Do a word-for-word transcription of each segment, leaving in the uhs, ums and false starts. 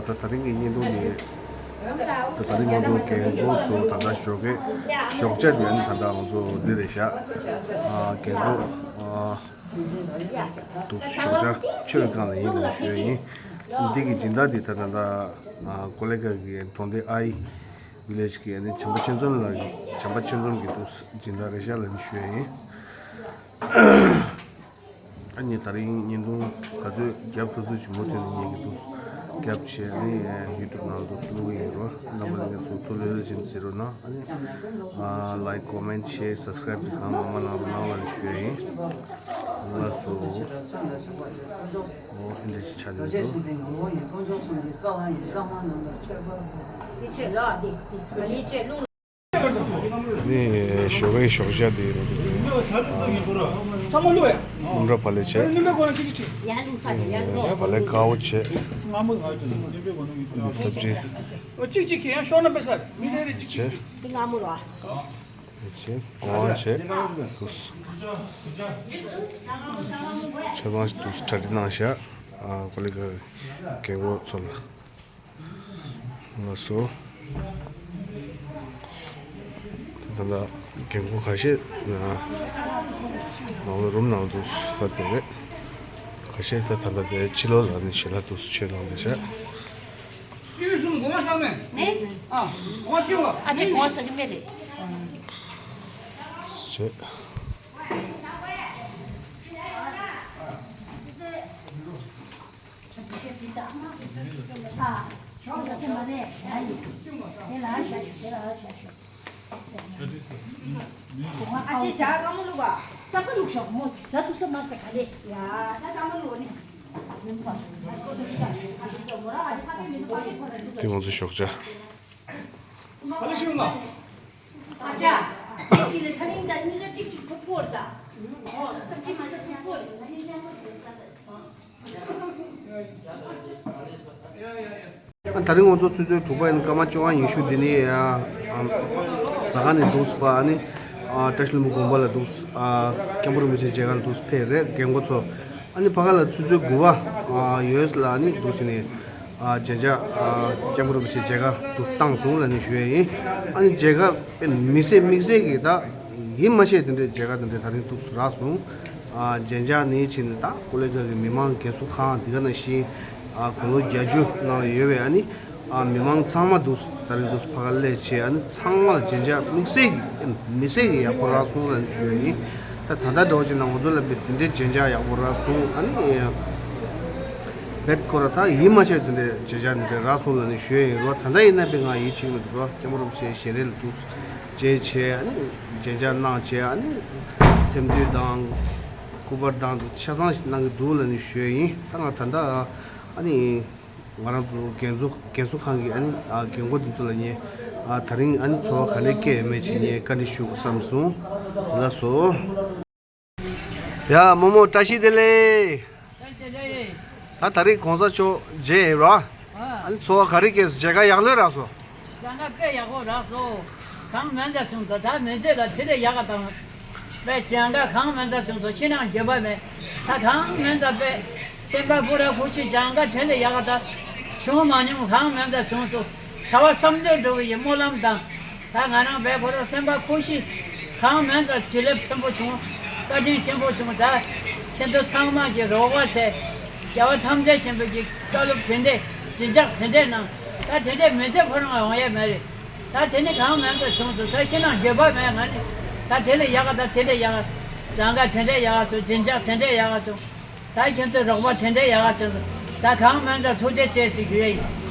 ད་ད་རིང་གི་བརྙན་ཐུང་འདི་ད་ད་རིང་ང་ཚོ་རྒན་གོག་ཚོ་ད་ལྟ་ཞོགས་ཀས་ཞོགས་ཇ་འདི་ཨ་ནི་ད་ལྟ་ང་ཚོ་འདི་རེད་ཤག་ཨ་རྒན་གོག་ཨ་འདུག་ཞོགས་ཇ་ཆོས་སྒང་ལ་ཡིན་ལ་ཞུ་ཡ་ཡིན། འདི་གི་སྦྱིན་བདག་འདི་ད་ད་ད་ཨ་ཀོ་ལི་གྷལ་གི་གྲོང་སྡེ་ཨའི་ཝི་ལེཇ་གི་ཨ་ནི་བྱམས་པ་ཆོས་འཛོམས་ལགས་ཀྱི་བྱམས་པ་ཆོས་འཛོམས་ཀྱི་འདུག་སྦྱིན་བདག་རེད་ཤག་ལ་ནི་ཞུ་ཡ་ཡིན། ཨ་ནི་ད་རིང་བརྙན་ཐུང་ག་ཚོད་རྒྱབ་ཐུབ་ཐུབ་ཅིག་མུ་མཐུད་ནས་ཉན་གྱི་འདུག་རྒྱབ་བྱས་ཨ་ནི་ཡུ་ཊུབ་ནང་དུ་བླུག་གི་ཡིན་རོ། རྣམ་པ་ལྷན་རྒྱས་ཚོ་ཐུགས་ལྷོད་ལྷོད་ཅིག་གཟིགས་རོགས་གནང་། ཨ་ནི་ལའིཀ་ཀོ་མེན་ཤེར་སབ་སི་ཀ་རའིབ་དེ་གང་མང་མང་གནང་རོགས་གནང་ལ་ཞུ་ཡ་ཡིན། ལགས་སོ། འོ་ཨེ་འདྲ་ཅིག་ཆགས་བསྡད་འདུག་ནི་ཞོགས་པའི་ཞོགས་ཇ་དེ་ཡིན་འདུག་ཚང་མ་ལོས། སྐུ་འདྲ་བ་ལས་བྱས། ཡ་ལུང་ཚ་ཡ་ལུང་། བ་ལས་དཀར་པོ་བྱས། ང་མོ་ང་ཅི་ལུང་འདྲེན་པའི་སྒོ་ནས་ཡིན་པ། ནི་སབ་ཇི། ཨོ་གཅིག་གཅིག་གི་ཡང་ཤོག་ན་པེ་སར་མི་རེ་རེ་གཅིག་གཅིག་བྱས། འདི་ང་མོ་ར། བྱས་གོང་བྱས་འདུག་ཆ་ཚང་འདུག་གྲ་སྒྲིག་གནང་ཤག་ཨ་ཀོ་ལི་གྷལ་རྒན་གོག་ཚོ་ལ། ལགས་སོ། ད་ལྟ་རྒན་གོག་ཁ་ཤས་ནང་ལ་རུམ་ནང་དུ་ཕར་བསྡད་རེད། ཁ་ཤས་ད་ད་ལྟ་དེ་ཕྱི་ལོགས་ལ་ནི་ཞལ་ལག་དུ་མཆོད་གནང་བཞག་ཡུལ་གསུམ་གོང་ས་མེད། མེད། ཨ་གོང་ཆེ་བ། ཨ་ཅེ་གོང་ས་གི་མེད་རེད། ཞེས། ཨ་ཤེ་ཇ་ཀ་མོ་བླུགས་པ། ཙམ་པ་བླུགས་ཤོག་མོ་ཇ་འདུག་ས་མར་ས་ག་ལེ། ཡ་ད་ཀ་མོ་བླུགས་ནི། དེ་ང་ཚོ་ཞོགས་ཇ། ག་ལེ་ཤི་མ། ཨ་ཅག་དེ་ཅི་ལེ་ཐ་ནིང་ད་གཉིས་ཀ་གཅིག་གཅིག་ཐུག་པོ་རེད་ད། ཨོ་ཙམ་ཅི་མ་ས་ཐུག་པོ་རེད། ད་རིང་ང་ཚོ་ཆུ་ཚོད་དྲུག་པ་ཡིན། སྐར་མ་བཅོ་ལྔ་ཉི་ཤུ། འདི་ནི་ཨ་ཨ་ཟ་ཁང་ནས་འདུག་སེ་ཕར་ཨ་ནི་ཨ་བཀྲ་ཤིས་ལྷུན་པོ་དགོན་པ་ལ་འདུག་སེ་ཨ་སྐྱབས་མགོན་རིན་པོ་ཆེ་མཇལ་ཁ་ལ་འདུག་སེ་ཕེབས་རེད། རྒན་གོག་ཚོ་ཨ་ནི་ཕ་ག་ལ་ཆུ་ཚོད་དགུ་པ་ཨ་ཡོལ་ལ་ཨ་ནི་འདུག་སེ་ནས་ཨ་མཇལ་ཁ་ཨ་སྐྱབས་མགོན་རིན་པོ་ཆེ་མཇལ་ཁ་འདུག་སེ་བཏང་སོང་ལབ་ནས་ཞུ་ཡ་ཡིན། ཨ་ནི་མཇལ་ཁ་དམིགས་བསལ་དམིགས་བསལ་གྱི་ད་ཡིད་མ་ཆེས་དེ་འདྲའི་མཇལ་ཁ་དེ་འདྲའི་ད་རིང་འདུག་སེ་རག་སོང་། ཨ་མཇལ་མཇལ་ནས་ཕྱིན་ནས་ད་ཀོ་ལི་གྷལ་གྱི་མི་མང་རྒན་གསོ་ཁང་འདི་ག་ནང་བཞིན་ཨ་དགུང་ལོ་བརྒྱད་ཅུ་ནང་ལ་ཡོད་པའི་ཨ་ནི་ཨ་མི་མང་ཚང་མ་འདུག་སེ་ད་རིང་འདུག་སེ་ཕ་ག་སླེབས་བྱས། ཨ་ནི་ཚང་མ་ལ་མཇལ་མཇལ་དམིགས་བསལ་གྱི་དམིགས་བསལ་གྱི་ཡག་པོ་རག་སོང་ལབ་ནས་ཞུ་ཡ་ཡིན། ད་ད་ལྟ་འདྲ་བོ་ཅིག་ན་ང་ཚོ་ལ་དཔེ་དེ་འདྲའི་མཇལ་མཇལ་ཡག་པོ་རག་སོང་། ཨ་ནི་རྦད་ཁོ་ར་ད་ཡིད་མ་ཆེས་དེ་འདྲའི་མཇལ་མཇལ་དེ་འདྲའི་རག་སོང་ལབ་ནས་ཞུ་ཡ་ཡིན་རོ། ད་ལྟ་ཡིན་ན་དཔེ་ང་ཡིད་ཆེས་ཀྱི་མི་འདུག་རོ། སྐྱབས་མགོན་རིན་པོ་ཆེའི་ཞལ་རས་ལ་འདུག་སེ་མཇལ་བྱས། ཨ་ནི་མཇལ་མཇལ་གནང་བྱས། ཨ་ནི་འཚེམ་བསྟོད་དང་སྐུ་པར་དང་དུ་ཆ་ཚང་ཞིག་གནང་གི་འདུག་ལབ་ནས་ཞུ་ཡ་ཡིན། ད་ང་ད་ལྟ་ཨ་ནི་ང་རང་ཚོ་རྒན་གསོ་རྒན་གསོ་ཁང་གི་ཨ་ནི་ཨ་རྒན་གོག་འདི་ཚོ་ལ་ངས་ཨ་ད་རིང་ཨ་ནི་ཚོར་བ་ག་འདྲས་སྐྱེས་ཡོད་མེད་ཅིག་ངས་བཀའ་འདྲི་ཞུ་བསམ་སོང་། ལགས་སོ། ཡ་རྨོ་མོ་བཀྲ་ཤིས་བདེ་ལེགས། ད་ད་རེས་གོང་ས་མཆོག་མཇལ་ཡིན་ར། ཨ་ནི་ཚོར་བ་ག་རེ་སྐྱེས་སོང་། མཇལ་ཁ་ཡག་ལོས་རག་སོང་། མཇལ་ཁ་དཔེ་ཡག་པོ་རག་སོང་། གང་མང་ཙམ་བྱུང་སོང་། ད་མི་ཚེ་ལ་དེ་ལས་ཡག་ག་དང་། དཔེ་མཇལ་ཁ་གང་མང་ཙམ་བྱུང་སོང་། ཕྱི་ནང་འགྱོད་པ་མེད། ད་གང་མང་ཙམ་དཔེ་སེམས་པ་སྤུ་ར་ཁུ་ཤི་མཇལ་ཁ་དེ་ལས་ཡག་ག་ད་བྱུང་མ་མྱོང་། གང་མང་ཙམ་བྱུང་སོང་། བྱ་བ་བསམ་དོན་འགྲུབ་པའི་སྨོན་ལམ་དང་། ད་ང་རང་བས་ཁོ་རང་སེམས་པ་ཁུ་ཤི། གང་མང་ཙམ་བྱིན་རླབས་ཆེན་པོ་བྱུང་། བཀའ་དྲིན་ཆེན་པོ་བྱུང་། ད་ཁྱེད་ཚོ་ཚང་མ་གི་རོགས་པ་བྱས། རྒྱལ་བ་ཐམས་ཅད་མཁྱེན་པའི་གི་བཀའ་སློབ་དེ་འདྲས་བྱིན་ཆགས་དེ་འདྲས་གནང་། ད་དེ་འདྲས་མི་ཚེ་ཁོ་རང་ཡོང་ཡས་མེད་རེད། ད་དེ་ནི་གང་མང་ཙམ་བྱུང་སོང་། ད་ཤི་ནའང་འགྱོད་པ་མེད། ང་ནི་ད་དེ་ལས་ཡག་ག་ད་དེ་ལས་ཡག་ག་གྱངས་ཁ་དེ་འདྲས་ཡག་ག་བྱུང་། བྱིན་ཆགས་དེ་འདྲས་ཡག་ག་བྱུང་། ད་ཁྱེད་ཚོའི་རོགས་པ་དེ་འདྲས་ཡག་ག་བྱུང་སོང་། ད་གང་མང་ཙམ་ཐུགས་རྗེ་ཆེ་ཞེས་ཞུ་ཡས་ཡིན།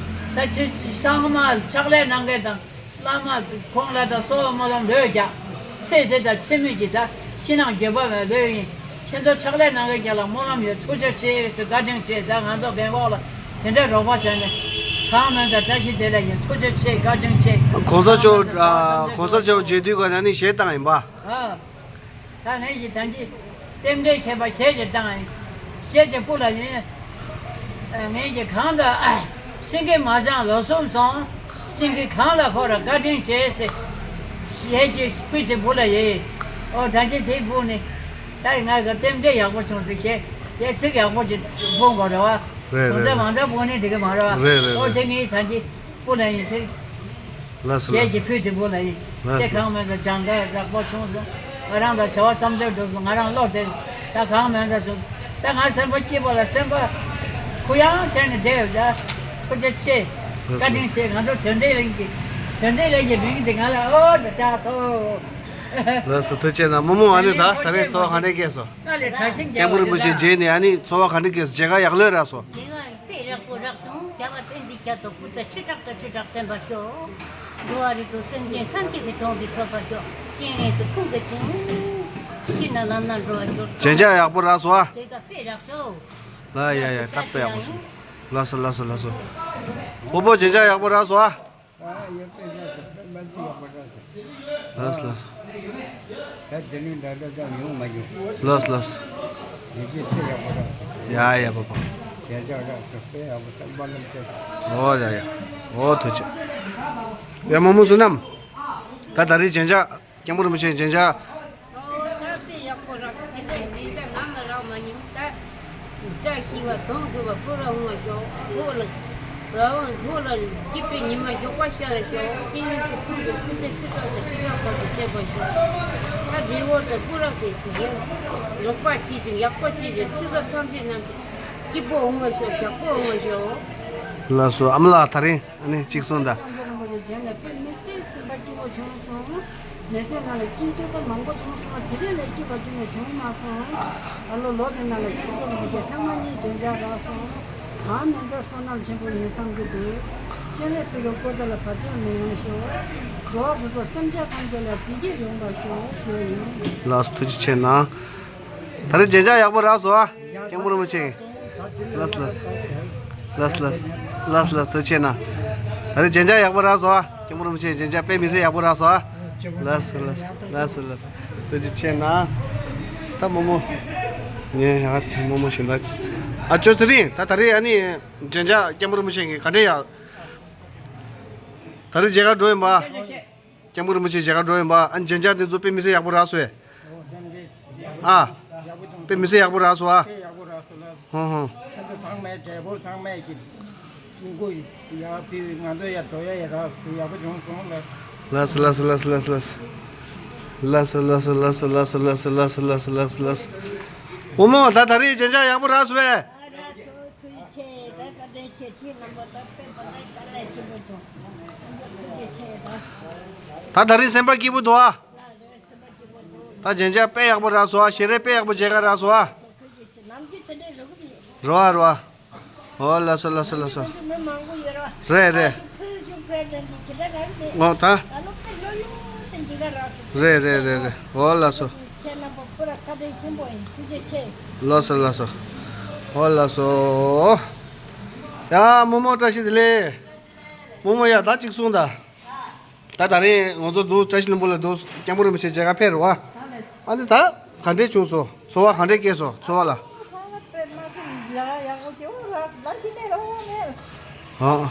ད་ཕྱི་ཚང་མ་ཕྱག་ལས་གནང་མཁན་དང་། བླ་མ་ཁོང་ལ་དང་གསོལ་བ་སྨོན་ལམ་ལོས་རྒྱག་ཚེ་འདི་དང་ཚེ་མི་གི་ད་ཕྱི་ནང་འགྱོད་པ་མེད་ལོས་ཡིན། ཁྱེད་ཚོ་ཕྱག་ལས་གནང་མཁན་རྒྱ་ལ་སྨོན་ལམ་ཡོད། ཐུགས་རྗེ་ཆེ་ཟེར་བཀའ་དྲིན་ཆེ། ད་ང་ཚོ་རྒན་གོག་ལ་དེ་འདྲའི་རོགས་པ་བྱས་ནས་གང་མང་ཙམ་བཀྲ་ཤིས་བདེ་ལེགས་ཡིན། ཐུགས་རྗེ་ཆེ། བཀའ་དྲིན་ཆེ། གོང་ས་མཆོག་ཨ་གོང་ས་མཆོག་མཇལ་དུས་ག་ན་ནི་གཞས་བཏང་ཡིན་པ། ཨ། ད་ངས་ཀྱི་ད་ཅི་རྟེན་འབྲེལ་བྱས་པ་གཞས་ཀྱི་བཏང་ཡིན། གཞས་ཀྱི་སྤུ་ལ་ཡིན། ངས་ཀྱི་གང་ལ་སེང་གེ་མ་བྱང་ལོ་གསུམ་སོང་། སེང་གེ་གང་ལ་འཁོར་བཀའ་དྲིན་ཆེ་ཟེར། གཞས་ཀྱི་སྤུ་ཅི་སྤུ་ལ་ཡིན། ཨོ་ད་ཅི་དེའི་སྤུ་ནི། ད་ང་གི་རྟེན་འབྲེལ་ཡག་པོ་བྱུང་ཟེར་གཞས་གཞས་ཚིག་ཡག་པོ་ཅིག་སྤུ་དགོས་རེད་བ། རེད་རེད་རེད། ང་ཚོ་བོད་ནས་འགྲིག་གི་མ་རེད་བ། རེད་རེད་ཨོ་རེད། དེ་ངའི་ཐང་ཅིག་སྤུ་ལ་ཡིན་དེ། ལགས་སོ་ཞལ་ལགས་གྱི་སོ། ཕུད་དེ་སྤུ་ལ་ཡིན། ལགས་དེ་སོ་གང་ལགས་མེད་ལ་སྦྱང་ག་ཡག་པོ་བྱུང་སོང་། ང་རང་ལ་བྱ་བ་བསམ་འཆར་འགྲུབ་སོང་ང་རང་བློ་བདེ། ད་གང་མེད་ས་བྱུང་། ད་ང་སེམས་པ་སྐྱིད་པོ་ལ་སེམས་པ་གུ་ཡངས་བྱས་ནས་བསྡད་ཡོད་ད། ཐུགས་རྗེ་ཆེ། ལགས་བཀའ་དྲིན་ཆེ། ང་ཚོ་དོན་ལྡན་གླིང་གི་དོན་ལྡན་གླིང་གི་མིང་དེ་ང་ལ་ཨོ་ད་ཆགས་སོང་། ལགས་སོ་ཐུགས་རྗེ་ཆེ་གནང་། རྨོ་མོ་ཨ་ནི་ད་ད་རེས་ཚོར་བ་ག་འདྲས་སྐྱེས་སོང་། སྔགས་ལས་དྲག་ཞིང་རྒྱལ་སྐྱབས་མགོན་རིན་པོ་ཆེ་མཇལ་ནས་ཨ་ནི་ཚོར་བ་ག་འདྲས་སྐྱེས་སོང་། མཇལ་ཁ་ཡག་ལོས་རག་སོང་། མཇལ་ཁ་དཔེ་ཡག་པོ་རག་སོང་། རྒྱལ་བ་བསྟན་འཛིན་རྒྱ་མཚོ་སྐུ་ཚེ་ཁྲི་ཕྲག་ཏུ་ཁྲི་ཕྲག་བརྟན་པར་ཤོག་འགྲོ་བ་རིགས་དྲུག་སེམས་ཅན་ཐམས་ཅད་ཀྱི་དོན་དུ་ཕེབས་པར་ཤོག་སྤྱན་རས་གཟིགས་སྐུ་གི་དྲིན་ཅི་ན་ལམ་སྣ་འགྲོ་བར་ཤོག་མཇལ་ཁ་ཡག་པོ་རག་སོང་ཨ། མཇལ་ཁ་དཔེ་རག་སོང་། ལ་ཡ་ཡ་ད་དཔེ་ཡག་པོ་སོང་། ལགས་སོ་ལགས་སོ་ལགས་སོ། སྤོ་བོ་མཇལ་ཁ་ཡག་པོ་རག་སོང་ཨ། ཨ་ཡོད་པའི་ལ་དེ་དཔེ་མ་ཅི་ཡག་པོ་རག་སོང་། ལགས་སོ་ལགས་སོ། ད་དེ་རིང་འདྲ་འདྲ་ཙམ་ཡོང་མ་བྱུང་། ལགས་སོ་ལགས་སོ། ཡིན་གྱི་ཚེ་ཡག་པོ་རག་སོང་། ཡ་ཡ་པ་པ། ཡ་ཅག་རག་སོང་དཔེ་ཡག་པོ་ད་དཔའ་ལམ་ཆེ། ཨོ་ཡ་ཡ། ཨོ་ཐུགས་རྗེ་ཆེ། ཡ་རྨོ་མོ་བསོད་ནམས། ད་ད་རེས་མཇལ་ཁ། སྐྱབས་མགོན་རིན་པོ་ཆེ་མཇལ་ཁ། ཨོ་ད་དཔེ་ཡག་པོ་རག་སོང་། དེ་འདྲའི་ལས་ཀ་ནམ་ལ་རག་མ་མྱོང་ད། བཀྲ་ཤིས་པ་དོན་འགྲུབ་པ་བོད་ལ་འོང་བ་ཤོག་བོད་ལ་རང་དབང་བོད་ལ་སྐྱིད་པའི་ཉི་མ་མགྱོགས་པ་ཤར་བ་ཤོག་སྤྱི་ཡོངས་སུ་ཁོང་གི་སྐུ་ཚེ་ཁྲི་ཕྲག་དང་ཁྲི་ཕྲག་བར་དུ་བརྟན་པར་ཤོག་ད་རི་བོ་དང་སྤུ་རག་གི་ཡོད་རོགས་པ་བྱེད་ཅིང་ཡག་པོ་བྱེད་ཅིང་ཁྲི་ཟུར་ཐམས་ཅད་རྣམས་སྐྱིད་པོ་འོང་བ་ཤོག་ཡག་པོ་འོང་བ་ཤོག་ལགས་སོ་ཨ་མ་ལགས། ད་རིང་ཨ་ནི་གཅིག་གསུངས་དང་། སྐྱབས་མགོན་རིན་པོ་ཆེ་མཇལ་ནས་དཔེ་མི་སྲིད་སེམས་པ་སྐྱིད་པོ་བྱུང་སོང་། མི་ཚེ་ནང་ལ་སྐྱིད་སྡུག་ད་མང་པོ་བྱུང་སོང་བ་དེ་རིང་ལས་སྐྱིད་པ་ཁྱོན་ནས་བྱུང་མ་སོང་། ད་ལོ་ལོ་དེ་ནང་ལ་སྐྱབས་མགོན་རིན་པོ་ཆེ་ཐེངས་མ་གཉིས་མཇལ་མཇལ་རག་སོང་། གང་མིན་ཚད་བསོད་ནམས་ཆེན་པོ་ཡིན་བསམ་གྱི་འདུག་སྤྱན་རས་གཟིགས་ཀྱི་སྐུ་ཚེ་ལ་བར་ཆད་མི་ཡོང་ཤོག་འགྲོ་བ་རིགས་དྲུག་སེམས་ཅན་ཐམས་ཅད་ལ་བདེ་སྐྱིད་ཡོང་བར་ཤོག་ཞུ་ཡིན། ལགས་སོ་ཐུགས་རྗེ་ཆེ་གནང་། ད་རེས་མཇལ་ཁ་ཡག་པོ་རག་སོང་ཨ། སྐྱབས་མགོན་རིན་པོ་ཆེ། ལགས་ལགས། ལགས་ལགས། ལགས་ལགས་ཐུགས་རྗེ་ཆེ་གནང་། ད་རེས་མཇལ་ཁ་ཡག་པོ་རག་སོང་ཨ། སྐྱབས་མགོན་རིན་པོ་ཆེ་མཇལ་ཁ་དཔེ་མི་སྲིད་ཡག་པོ་རག་སོང་ཨ། ལགས་ལགས། ལགས་ལགས། ཐུགས་རྗེ་ཆེ་གནང་། ད་རྨོ་མོ། ངས་ཡག་ཐལ་རྨོ་མོ་ཞིག་ལ། ཨ་ཅོ་ཚེ་རིང་ད་ད་རེས་ཨ་ནི་མཇལ་ཁ་སྐྱབས་མགོན་རིན་པོ་ཆེ་གི་ག་འདྲས་ཡག་ད་རེས་མཇལ་ཁ་འགྲོ་ཡིན་པ། སྐྱབས་མགོན་རིན་པོ་ཆེ་མཇལ་ཁ་འགྲོ་ཡིན་པ། ཨ་མཇལ་ཁ་དེ་ཚོ་དཔེ་མི་སྲིད་ཡག་པོ་རག་སོང་ཨེ། ཨ། དཔེ་མི་སྲིད་ཡག་པོ་རག་སོང་ཨ། དཔེ་ཡག་པོ་རག་སོང་ལགས། ཧོ་ཧོ། ཁྱེད་ཚོ་ཚང་མས་འབྲས་བུ་ཚང་མས་ཀྱི་ཀུན་སྐུ་ཡག་ཕུལ་ང་ཚོ་ཡར་འགྲོ་ཡ་ཡ་རག་སོང་ཡག་པོ་བྱུང་སོང་ལགས། ལགས་སོ་ལགས་སོ་ལགས་སོ་ལགས་སོ། ལགས་སོ་ལགས་སོ་ལགས་སོ་ལགས་སོ་ལགས་སོ་ལགས་སོ་ལགས་སོ། བུ་མོ་ད་ད་རེས་མཇལ་ཁ་ཡག་པོ་རག་སོང་ཨེ། ཨ་རག་སོང་ཐུགས་རྗེ་ཆེ། ད་བཀའ་དྲིན་ཆེ། ཁྱེད་རྣམ་པ་ད་དཔེ་པ་ད་དཀའ་ལས་ཆེན་པོ་བྱུང་། ཐུགས་རྗེ་ཆེ་ད། ད་ད་རིང་སེམས་པ་སྐྱིད་པོ་འདུག་ཨ། ད་རྗེས་མཇལ་དཔེ་ཡག་པོ་རག་སོང་ཨ། ཞལ་རས་དཔེ་ཡག་པོ་མཇལ་ཁ་རག་སོང་ཨ། ཐུགས་རྗེ་ཆེ། ནམ་རྒྱུན་དེ་འདྲའི་རོགས་རེད། རོ་ཨ་རོ་ཨ། ཨོ་ལགས་སོ་ལགས་སོ་ལགས་སོ། ཁོང་ཚོ་མི་མང་པོ་ཡོད་ར། རེད་རེད། ཕུལ་བྱུང་ཕུལ་དོན་གྱི་ཇི་འདྲ་རང་རེད། ཨོ་ད། ད་ལོ་དཔེ་ལོ་ཡོང་སེམས་འདི་ག་རག་སོང་། རེད་རེད་རེད་རེད། ཨོ་ལགས་སོ། ཁྱེད་རྣམ་པ་པུ་ར་བཀའ་དྲིན་ཆེན་པོ་ཡིན། ཐུགས་རྗེ་ཆེ། ལགས་སོ་ལགས་སོ། ཨོ་ལགས་སོ། ཡ་རྨོ་མོ་བཀྲ་ཤིས་བདེ་ལེགས། རྨོ་མོ་ཡ་ད་གཅིག་གསུངས་དང་། ད་ད་རིང་ང་ཚོ་འདུག་བཀྲ་ཤིས་ལྷུན་པོ་ལ་འདུག་སྐྱབས་མགོན་རིན་པོ་ཆེ་མཇལ་ཁ་ཕེབས་རེད་བ། ཨ་ནི་ད་ག་འདྲས་བྱུང་སོང་། ཚོར་བ་ག་འདྲས་སྐྱེས་སོང་། ཚོར་བ་ལ། ཨ།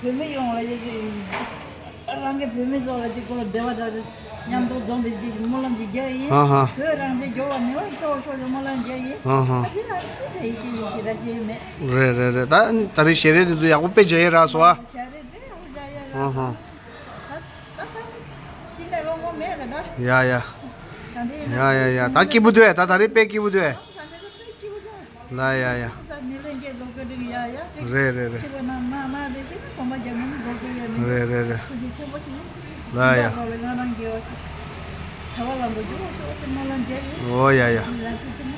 བོད་མི་ཡོངས་ལ་ཡ་གི་རང་གི་བོད་མི་ཚོ་ལ་ཅིག་ཁོ་ལ་བདེ་བ་དང་མཉམ་དུ་འཛོམས་པའི་ཅིག་སྨོན་ལམ་ཅིག་རྒྱག་ཡིན། ཨ་ཧ། བོད་རང་བཙན་འབྱོར་བ་མེད་པར་ཤོག་ཤོག་ཅིག་སྨོན་ལམ་རྒྱག་ཡིན། ཨ་ཧ། ཨ་ཕི་ལ་ཅི་བྱེད་ཡིན་ཅི་ཡིན་ཞེ་དྲག་ཅི་ཡིན་མེད། རེད་རེད་རེད། ད་ནི་ད་རེས་ཞལ་རས་འདི་ཚོ་ཡག་པོ་དཔེ་མཇལ་ཡས་རག་སོང་ཨ། ཞལ་རས་དཔེ་ཡག་པོ་མཇལ་ཡས་རག་སོང་། ཨ་ཧ། ད་ད་ད་ཤི་ནས་ལོ་ངོ་མེད་ལ་ད། ཡ་ཡ། ད་འདི་ཡ་ཡ་ཡ། ད་སྐྱིད་པོ་འདུག་ཨེ། ད་ད་རེས་དཔེ་སྐྱིད་པོ་འདུག་ཨེ། ད་འདི་ལ་དཔེ་སྐྱིད་པོ་ཆགས། ལ་ཡ་ཡ། ས་མི་ལེན་གྱི་ལོ་ཀ་འགྲིག་ཡ་ཡ། རེད་རེད་རེད། ཁྱེད་ལ་ན་ན་ན་རེད་ཟེར་ན་གོམ་པ་རྒྱབ་མི་འགྲོ་ཚོད་ཡོད་མི་འདུག་རེད་རེད་རེད། ཐུགས་རྗེ་ཆེན་པོ་ཞིག་ལ་ཡ། ད་ལོ་ལ་ང་རང་གི་བྱ་བ་ལམ་པོ་རྒྱུག་པ་ཤོག་ཟེར་སྨོན་ལམ་མཇལ་ཡོད། ཨོ་ཡ་ཡ། ལ་ཐུགས་རྗེ་ཆེན་པོ།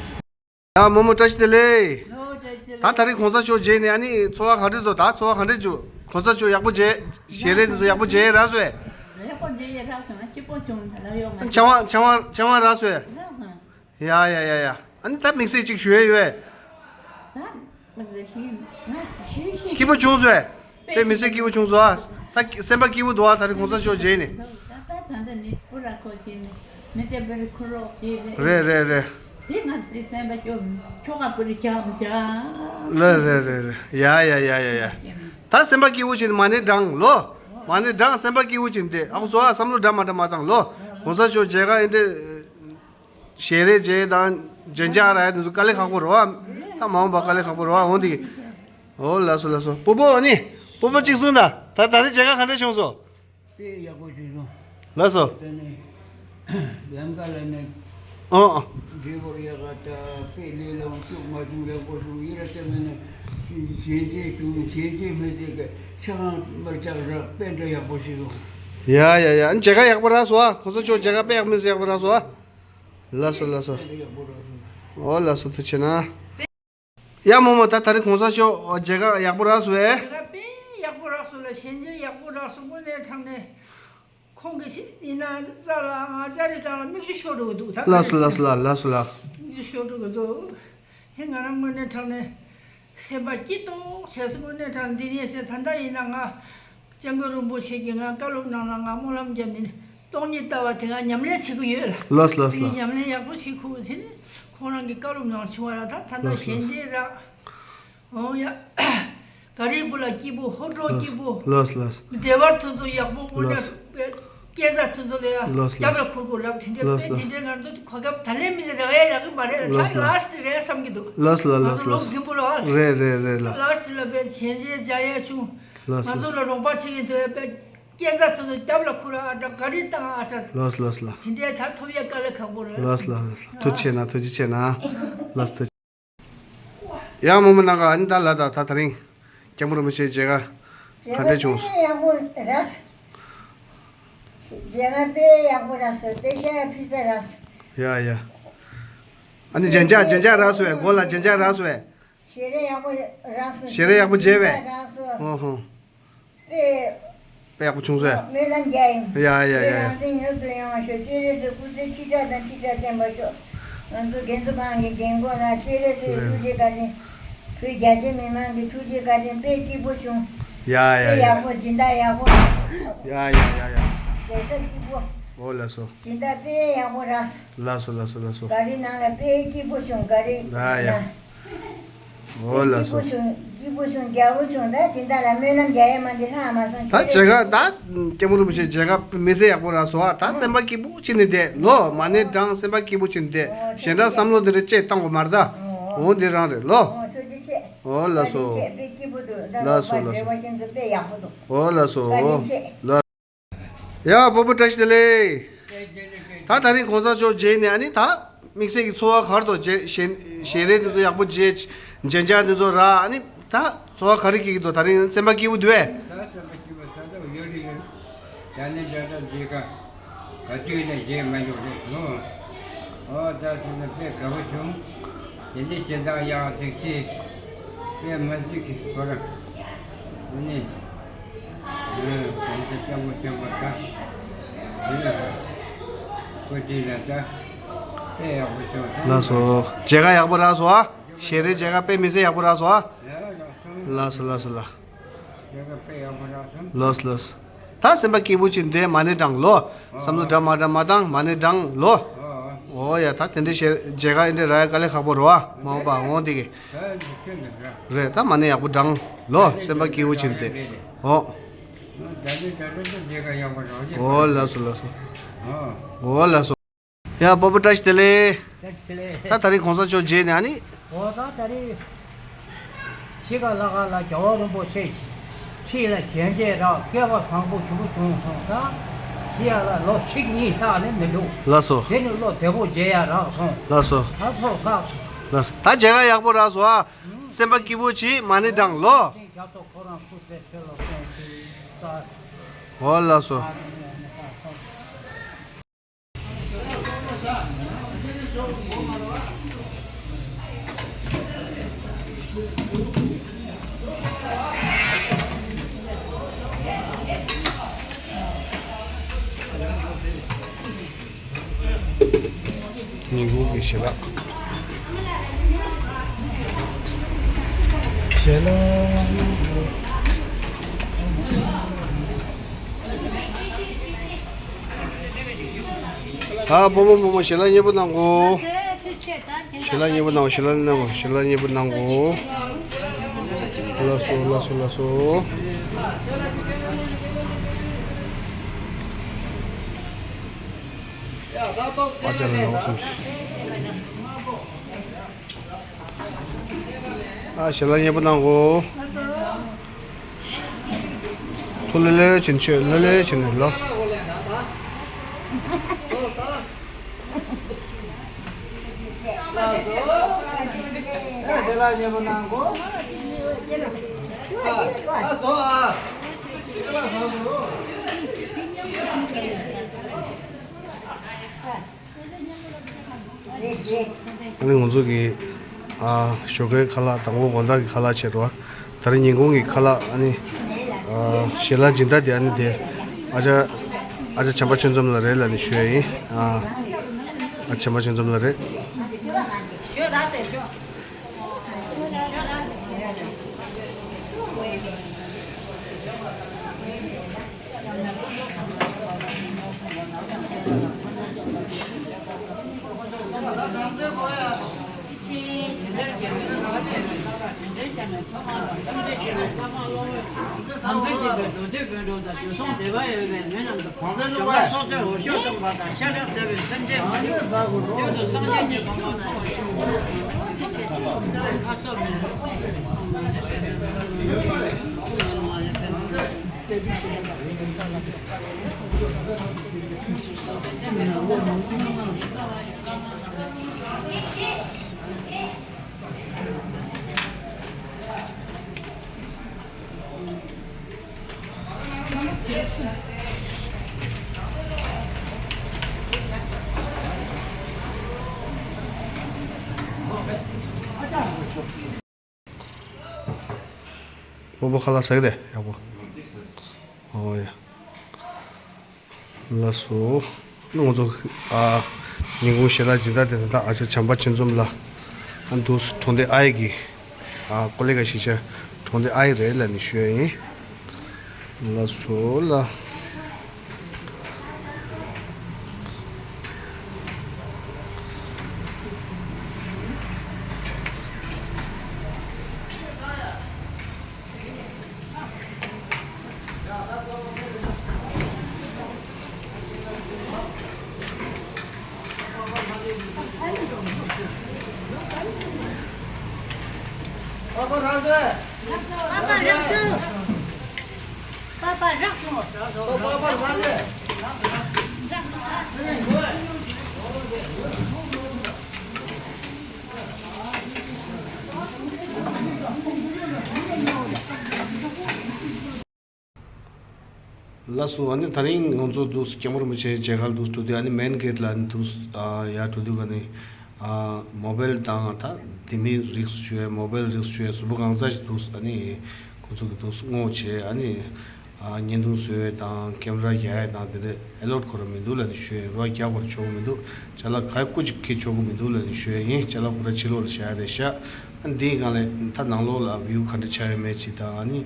ཡ་རྨོ་མོ་བཀྲ་ཤིས་བདེ་ལེགས། ལོ་བཀྲ་ཤིས་བདེ་ལེགས། ད་ད་རེས་གོང་ས་མཆོག་མཇལ་ནས་ཨ་ནི་ཚོར་བ་ག་འདྲ་འདུག་ད་ཚོར་བ་ག་འདྲ་བྱུང་། གོང་ས་མཆོག་ཡག་པོ་མཇལ། ཞལ་རས་དེ་ཚོ་ཡག་པོ་མཇལ་ཡས་རག་སོང་ངས། ཡག་པོ་མཇལ་ཡས་རག་སོང་ང་། སྐྱིད་པོ་བྱུང་། ད་ལ་ཡོང་ང་། ཆང་བ་ཆང་བ་ཆང་བ་རག་སོང་ངས། རག་སོང་། ཡ་ཡ་ཡ་ཡ། ཨ་ནི་ད་དམིགས་བསལ་ཅིག་ཞུ་ཡས་ཡོད། ད་དམིགས་བསལ་ཞུ་ང་ཞུ་ཞུ། སྐྱིད་པོ་བྱུང་སོང་ངས། དཔེ་མི་སྲིད་སྐྱིད་པོ་བྱུང་སོང་ཨ། ད་སེམས་པ་སྐྱིད་པོ་འདུག་ཨ། ད་རེས་གོང་ས་མཆོག་མཇལ་ནས། ད་ད་ད་ནི་པུ་ར་ཁོ་ཤེས་ནི་མི་ཚེ་བར་ཁུ་རོག་ཅེས་རེད། རེད་རེད་རེད། དེ་ང་ཚོའི་སེམས་པ་སྐྱོ་ཁྱོ་ག་པུ་རི་རྒྱག་མི་བྱ། ལེ་རེད་རེད་རེད། ཡ་ཡ་ཡ་ཡ་ཡ། ད་སེམས་པ་སྐྱིད་པོ་བྱས་ནས་མ་ཎི་བགྲང་ལོ། མ་ཎི་བགྲང་སེམས་པ་སྐྱིད་པོ་བྱས་ནས་བསྡད་ཨ་ཁུ་ཚོ་ཨ། བསམ་བློ་འདྲ་མ་འདྲ་མ་བཏང་ལོ། གོང་ས་མཆོག་མཇལ་ཁ་ཨེ་འདྲ། ཞལ་རས་མཇལ་དང་མཇལ་མཇལ་ར་ཡ་དེ་ཚོ་དཀའ་ལས་ཁག་པོ་རེད་བ། ད་མ་འོངས་པ་དཀའ་ལས་ཁག་པོ་རེད་བ། འོང་དེ་གི། ཨོ་ལགས་སོ་ལགས་སོ། སྤོ་བོ་ཨ་ནི། སྤོ་བོ་གཅིག་གསུངས་དང་། ད་ད་རེས་མཇལ་ཁ་ག་འདྲ་བྱུང་སོང་། དཔེ་ཡག་པོ་བྱུང་སོང་། ལགས་སོ། ད་ནི་ལམ་ཁ་ལ་ནི་ཨོ་ཨོ། འབྲས་བུ་ཡག་ག་ད་དཔེ་ལས་ལ་སྐྱོ་མ་བྱུང་། ཡག་པོ་བྱུང་། ཡིད་ལ་བརྟན་ན་ནི་ཞལ་མཇལ་བྱུང་། ཞལ་མཇལ་མི་ཚེ་གི་ཆ་གང་མར་ལྕགས་རག་དཔེ་འདྲ་ཡག་པོ་བྱུང་སོང་། ཡ་ཡ་ཡ། མཇལ་ཁ་ཡག་པོ་རག་སོང་ཨ། གོང་ས་མཆོག་མཇལ་ཁ་དཔེ་ཡག་མི་ཚེ་ཡག་པོ་རག་སོང་ཨ། ལགས་སོ་ལགས་སོ། ཨོ་ལགས་སོ། ཐུགས་རྗེ་གནང་། ཡ་རྨོ་མོ། ད་ད་རེས་གོང་ས་མཆོག་མཇལ་ཁ་ཡག་པོ་རག་སོང་བས། མཇལ་ཁ་དཔེ་ཡག་པོ་རག་སོང་ལ། ཞལ་མཇལ་ཡག་པོ་རག་སོང་། དངོས་གནས་དྲང་གནས་ཁོང་གི་ཡིན་ན་རྩ་ལ་ང་ཅ་རེ་གང་ལ་མིག་ཆུ་ཤོར་འགྲོ་གི་འདུག་ད་ལགས་སོ་ལགས་སོ་ལགས། ལགས་སོ་ལགས། མིག་ཆུ་ཤོར་འགྲོ་གི་འདུག་ཧེ་ང་རང་དངོས་གནས་དྲང་གནས་སེམས་པ་སྐྱིད་ཏོག་བྱས་སོང་། དངོས་གནས་དྲང་འདི་ནས་ཟེར། ད་ལྟ་ཡིན་ན་ང་སྐྱབས་མགོན་རིན་པོ་ཆེ་གིས་ང་བཀའ་སློབ་གནང་ན་ང་སྨོན་ལམ་རྒྱབ་ནས་སྟོང་ཉིད་ལྟ་བ་དེ་ང་ཉམས་ལེན་བྱེད་ཀྱི་ཡོད་ལ། ལགས་སོ་ལགས་སོ་དེ་ལགས། ཉམས་ལེན་ཡག་པོ་བྱེད་ཁུལ་དེ་ནི་ཁོང་རང་གི་བཀའ་སློབ་ནང་བྱུང་བ་ལ། ད་ད་ལྟ་ལགས་སོ་ཞལ་མཇལ་རག་ཨོ་ཡ། ག་རེ་བུ་ལ་སྐྱིད་པོ། ཧོ་ཀྲོ་སྐྱིད་པོ། ལགས་སོ་ལགས་སོ། འབྲེལ་བ་དེ་ཚོ་ཡག་པོ། དངོས་གནས་ལགས་སོ། སྐྱེ་རྩ་དེ་ཚོ་ལ་ཡ་ལགས་སོ་རྒྱབ་ལ་ཁུར་དགོས་ལབ། དེ་འདྲ་ལགས་སོ་དཔེ་དེ་འདྲའི་ང་ཚོ་གོ་སྐབས་ད་ལན་མི་ལ་རག་ཡ་རག་གི་མ་རེད་ལ། ད་ལགས་སོ་ལགས་སོ། ལཱསྟ་རེད་བསམ་གྱི་འདུག་ལགས་སོ་ལགས་ང་ཚོ་ལོ་རྒན་པོ་ལ་རེད་རེད་རེད་ལགས། ལཱསྟ་ལ་དཔེ་ཞལ་མཇལ་མཇལ་ཡ་བྱུང་། ལགས་སོ། ང་ཚོ་ལ་རོགས་པ་བྱེད་ཀྱི་འདུག་ཡ། དཔེ་སྐྱེ་རྩ་དེ་ཚོ་རྒྱབ་ལ་ཁུར། ཨ་ཏྲ་ག་རེ་བཏང་ཨ་ཏྲ། ལགས་སོ་ལགས་སོ་ལགས། དེ་འདྲའི་ད་ཐོབ་ཡ་དཀའ་ལས་ཁག་པོ་རེད། ལགས་སོ་ལགས་སོ། ཐུགས་རྗེ་ཆེ་གནང་། ཐུགས་རྗེ་ཆེ་གནང་། ལགས་སོ། ཡ་རྨོ་མོ་ནང་ག་ཨ་ནི་ད་ལ་ད་ད་ད་རིང་སྐྱབས་མགོན་རིན་པོ་ཆེ་མཇལ་ཁ་ག་འདྲ་བྱུང་སོང་། མཇལ་ཁ་དཔེ་ཡག་པོ་རག་སོང་། མཇལ་ཁ་དཔེ་ཡག་པོ་རག་སོང་། དཔེ་ཤ་ཡ་ཕི་ཚ་རག་སོང་། ཡ་ཡ། ཨ་ནི་རྒྱན་ཆ་རྒྱན་ཆ་རག་སོང་བས། མགོ་ལ་རྒྱན་ཆ་རག་སོང་བས། ཞལ་རས་ཡག་པོ་རག་སོང་། ཞལ་རས་ཡག་པོ་མཇལ་བས། རག་སོང་། ཧོ་ཧོ། དཔེ་དཔེ་ཡག་པོ་བྱུང་སོང་། སྨོན་ལམ་རྒྱག་ཡིན། ཡ་ཡ་ཡ་ཡ། རང་བཙན་ཡུན་དུ་ཡོང་བ་ཤོག་སྤྱན་རས་གཟིགས་སྐུ་ཚེ་ཁྲི་ཕྲག་དང་ཁྲི་ཕྲག་བརྟན་པར་ཤོག་ང་ཚོ་འགན་འཛིན་ཁང་གི་འགན་འཁུར་ལ་སྤྱན་རས་གཟིགས་ཐུགས་རྗེ་བཀའ་དྲིན། བོད་རྒྱ་ཆེ་མི་མང་གི་ཐུགས་རྗེ་བཀའ་དྲིན། དཔེ་སྐྱིད་པོ་བྱུང་། ཡ་ཡ་དཔེ་ཡ། ཡག་པོ། སྦྱིན་བདག་ཡག་པོ། ཡ་ཡ་ཡ་ཡ། རྒྱལ་ས་སྐྱིད་པོ། ཨོ་ལགས་སོ། སྦྱིན་བདག་དཔེ་ཡག་པོ་རག་ལགས་སོ་ལགས་སོ་ལགས་སོ། ག་རེ་ནང་ལ་དཔེ་སྐྱིད་པོ་བྱུང་། ག་རེ་ཡ་ཡ། ན། ཨོ་ལགས་སོ། སྐྱིད་པོ་བྱུང་། སྐྱིད་པོ་བྱུང་། རྒྱལ་པོ་བྱུང་། ད་སྦྱིན་བདག་ལ་སྨོན་ལམ་རྒྱག་ཡས་མ་འདི་ལྷག་མ་སོང་། ད་མཇལ་ཁ་ད་སྐྱབས་མགོན་རིན་པོ་ཆེ་མཇལ་ཁ་མི་ཚེ་ཡག་པོ་རག་སོང་ཨ། ད་སེམས་པ་སྐྱིད་པོ་བྱས་ནས་བསྡད་ལོ། མ་ཎི་བགྲང་། སེམས་པ་སྐྱིད་པོ་བྱས་ནས་བསྡད། གཞན་དག་བསམ་བློ་འདི་རེ་ཅེས་བཏང་དགོས་མ་རེད་ད། འོ་འདི་རང་རེད་ལོ། ཨོ་ལགས་སོ། ལགས་སོ་ལགས་སོ། ལགས། ཡ་སྤོ་བོ་བཀྲ་ཤིས་བདེ་ལེགས། ད་ད་རིང་གོང་ས་མཆོག་མཇལ་ནས་ཨ་ནི་ད་དམིགས་བསལ་གྱི་ཚོར་བ་ག་རེ་འདུག་ཞལ་ཞལ་རས་འདི་ཚོ་ཡག་པོ་མཇལ། མཇལ་མཇལ་འདི་ཚོ་རག་ཨ་ནི་ད་ཚོར་བ་ག་རེ་སྐྱེ་གི་འདུག་ད་རིང་སེམས་པ་སྐྱིད་པོ་འདུག་གས། ད་སེམས་པ་སྐྱིད་པོ་ད་ལྟ་ཡོད་རེད་ཡོད། ད་ནི་འདྲ་འདྲ་མཇལ་ཁ་ག་དུས་ནས་མཇལ་མ་མྱོང་རེད་ལོ། ཨོ་ད་དེ་ནི་དཔེ་དགའ་པོ་བྱུང་། དེ་ནས་སྦྱིན་བདག་ཡག་ཐིག་ཅིག་དཔེ་མ་སྲིད་ཀྱི་སྐོར་ནི། ཨེ་གོང་ས་སྐྱབས་མགོན་ཆེན་པོ་དང་། དེ་ལ་བཀའ་དྲིན་ལ་ད་དཔེ་ཡག་པོ་བྱུང་སོང་། ལགས་སོ། མཇལ་ཁ་ཡག་པོ་རག་སོང་ཨ། ཞལ་རས་མཇལ་ཁ་དཔེ་མི་སྲིད་ཡག་པོ་རག་སོང་ཨ། ཡ་རག་སོང་། ལགས་སོ་ལགས་སོ་ལགས། མཇལ་ཁ་དཔེ་ཡག་པོ་རག་སོང་། ལགས་སོ་ལགས་སོ། ད་སེམས་པ་སྐྱིད་པོ་བྱས་ནས་མ་ཎི་བགྲང་ལོ། བསམ་བློ་འདྲ་མ་འདྲ་མ་བཏང་མ་ཎི་བགྲང་ལོ། ཨོ་ཡ། ད་དེ་འདྲའི་ཞལ་མཇལ་ཁ་ཨེ་འདྲ་རག་ཡ་དཀའ་ལས་ཁག་པོ་རེད་བ། མ་འོངས་པ་འོང་དེ་གི། རེད། ད་མ་ཎི་ཡག་པོ་བགྲང་ལོ། སེམས་པ་སྐྱིད་པོ་བྱས་ནས་བསྡད། ཨོ། ཨོ་ལགས་སོ་ལགས་སོ། ཨོ་ལགས་སོ། ཡ་སྤོ་བོ་བཀྲ་ཤིས་བདེ་ལེགས། བཀྲ་ཤིས་བདེ་ལེགས། ད་ད་རིང་གོང་ས་མཆོག་མཇལ་ནས་ཨ་ནི། འོ་ད་ད་རིང་ཕྱི་ཁ་ལ་ཁ་ལ་རྒྱལ་བ་རིན་པོ་ཆེ་ཁྲི་ལ་ཞལ་མཇལ་རག་སྐལ་བ་བཟང་པོ་ཞེ་པོ་བྱུང་སོང་། ད་ཕྱི་ཡ་ལ་ལོ་གཅིག་གཉིས་ལྷག་ལས་མི་འདུག་ལགས་སོ། དེ་ནི་བློ་བདེ་པོ་མཇལ་ཡ་རག་སོང་། ལགས་སོ། ད་ཚོགས་བསགས་སོང་། ལགས་སོ། ད་མཇལ་ཁ་ཡག་པོ་རག་སོང་ཨ། སེམས་པ་སྐྱིད་པོ་བྱས་མ་ཎི་བགྲང་ལོ། ཞབས་ཏོག་ཁོ་རང་སྐུ་ཚེ་ཁྲི་ལོ་བརྟན་ཅིག་ད། འོ་ལགས་སོ། ཉིན་གུང་གི་ཞལ་ལག་ཞལ་ལག་ཨ། བུ་མོ་བུ་མོ་ཞལ་ལག་མཉེས་པོ་གནང་གོ། ཞལ་ལག་མཉེས་པོ་གནང་གོ། ཞལ་ལག་མཉེས་པོ་གནང་གོ། ཞལ་ལག་མཉེས་པོ་གནང་གོ། ལགས་སོ་ལགས་སོ་ལགས་སོ། ཨ་ཅག་ལ་ནོར་སོང་། ཨ་ཞལ་ལག་མཉེས་པོ་གནང་གོ། ཐུགས་ལྷོད་ལྷོད་བྱས་ནས་ཤོག། ལྷོད་ལྷོད་བྱས་ནས་ལོ། ལགས་སོ། ཨ་ཞལ་ལག་མཉེས་པོ་གནང་གོ། ཨ་ལགས་སོ། ཨ་ཞལ་ལག་བཟང་པོ། ཨ་ནི་ང་ཚོ་གི་ཨ་ཞོགས་ཀའི་ཁ་ལག་དང་པོ་དགོང་དག་གི་ཁ་ལག་བྱས་འགྲོ་བ། ད་རིང་ཉིན་གུང་གི་ཁ་ལག་ཨ་ནི་ཨ་ཞལ་ལག་སྦྱིན་བདག་དེ་ཨ་ནི་དེ་ཨ་ཅག་ཨ་ཅག་བྱམས་པ་ཆོས་འཛོམས་ལགས་རེད་ལབ་ནས་ཞུ་ཡ་ཡིན། ཨ་ཨ་བྱམས་པ་ཆོས་འཛོམས་ལགས་རེད། སྤོ་བོ་ཁ་ལག་ཟ་གི་རེད། ཡག་པོ། ཨོ་ཡ། ལགས་སོ། ང་ཚོ་ཨ་ཉིན་གུང་ཞལ་ལག་སྦྱིན་བདག་དེ་ད་ལྟ་ཨ་ཅག་བྱམས་པ་ཆོས་འཛོམས་ལགས། ཨ་འདུག་སེ་གྲོང་སྡེ་ཨའི་གི་ཨ་ཀོ་ལེ་ག་གཞིས་ཆགས་གྲོང་སྡེ་ཨའི་རེད་ལབ་ནས་ཞུ་ཡ་ཡིན། ལགས་སོ་ལགས། ལགས་སོ། ཨ་ནི་ད་རིང་ང་ཚོ་འདུག་སེ་སྐྱབས་མགོན་རིན་པོ་ཆེའི་མཇལ་ཁར་འདུག་སེ་འགྲོ་དུས་ཨ་ནི་མེན་གེ་ཊི་ལ་ཨ་ནི་འདུག་སེ་ཨ་ཡར་འགྲོ་དུས་ཨ་ནི་ཨ་མོ་བེལ་དང་ད་དེ་མིན་རིགས་སུ་ཆུད་མོ་བེལ་རིགས་སུ་ཆུད་གཟུགས་པོ་གང་ཚ་ཞིག་འདུག་སེ་ཨ་ནི་ཁོ་ཚོ་གིས་འདུག་སེ་སྔོག་བྱས། ཨ་ནི་ཨ་བརྙན་ཐུང་བཟོ་ཡས་དང་ཀེམ་ར་རྒྱག་ཡས་དང་དེ་འདྲ་ཨེ་ལོཌ་ཁོ་རང་མི་འདུག་ལབ་ནས་ཞུས། རོགས་རྒྱག་དགོས་རེད་ཆོག་གི་མི་འདུག་ཅ་ལག་ག་སྐུ་ཅིག་འཁྱེར་ཆོག་གི་མི་འདུག་ལབ་ནས་ཞུས་ཡིན། ཅ་ལག་ཁོ་རང་ཕྱི་ལོགས་ལ་བཞག་ཡ་རེད་ཤག་ཨ་འདིའི་སྒང་ལ་ད་ནང་ལོགས་ལ་བིའུ་ག་འདྲ་ཆགས་ཡོད་མེད་ཅིག་དང་ཨ་ནི།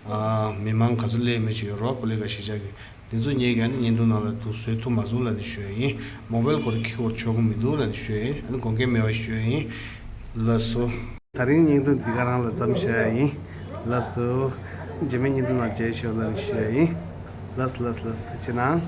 ཨ་མི་མང་ག་ཚོད་སླེབས་མེད་ཅིག་ཡོད་རོགས། ཀོ་ལེ་ག་གཞིས་ཆགས་ཀྱི་འདི་ཚོ་ངེད་ཀྱིས་ཨ་ནི་བརྙན་ཐུང་ནང་ལ་འདུག་སེ་བཟོ་ཐུབ་མ་སོང་ལབ་ནས་ཞུ་ཡ་ཡིན། མོ་བེལ་ཁོ་རང་འཁྱེར་དགོས་ཆོག་གི་མི་འདུག་ལབ་ནས་ཞུ་ཡ་ཡིན། ཨ་ནི་དགོངས་འགལ་མེད་པ་ཞུ་ཡ་ཡིན། ལགས་སོ། ད་རིང་བརྙན་ཐུང་འདི་ག་རང་ལ་མཚམས་བཞག་ཡ་ཡིན། ལགས་སོ། རྗེས་མའི་བརྙན་ཐུང་ནང་མཇལ་ཤོག་ལབ་ནས་ཞུ་ཡ་ཡིན། ལགས་ལགས་ལགས། ཐུགས་རྗེ་གནང་།